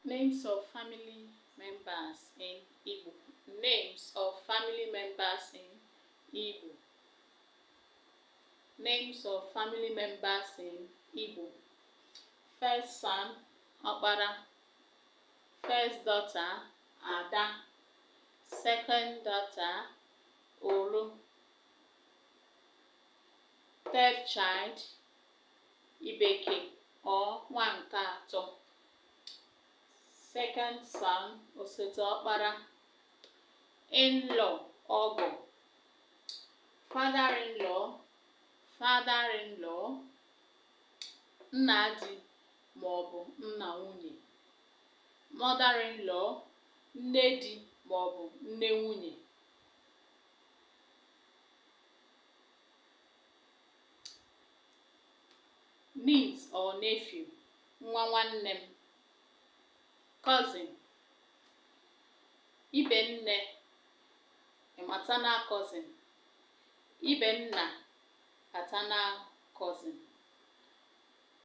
Names of family members in Igbo. Names of family members in Igbo. Names of family members in Igbo. First son, Ọkpara. First daughter, Ada. Second daughter, Olu. Third child, Ibeke or nwa nke atọ. Second son, osote ọkpara. In-law, ọgọ. Father-in-law, father-in-law, nna di maọbụ nna nwunye. Mother-in-law, nne di maọbụ nne nwunye. Niece or nephew, nwa nwanne m. Cousin, ibe nne, maternal cousin, ibe nna, paternal cousin.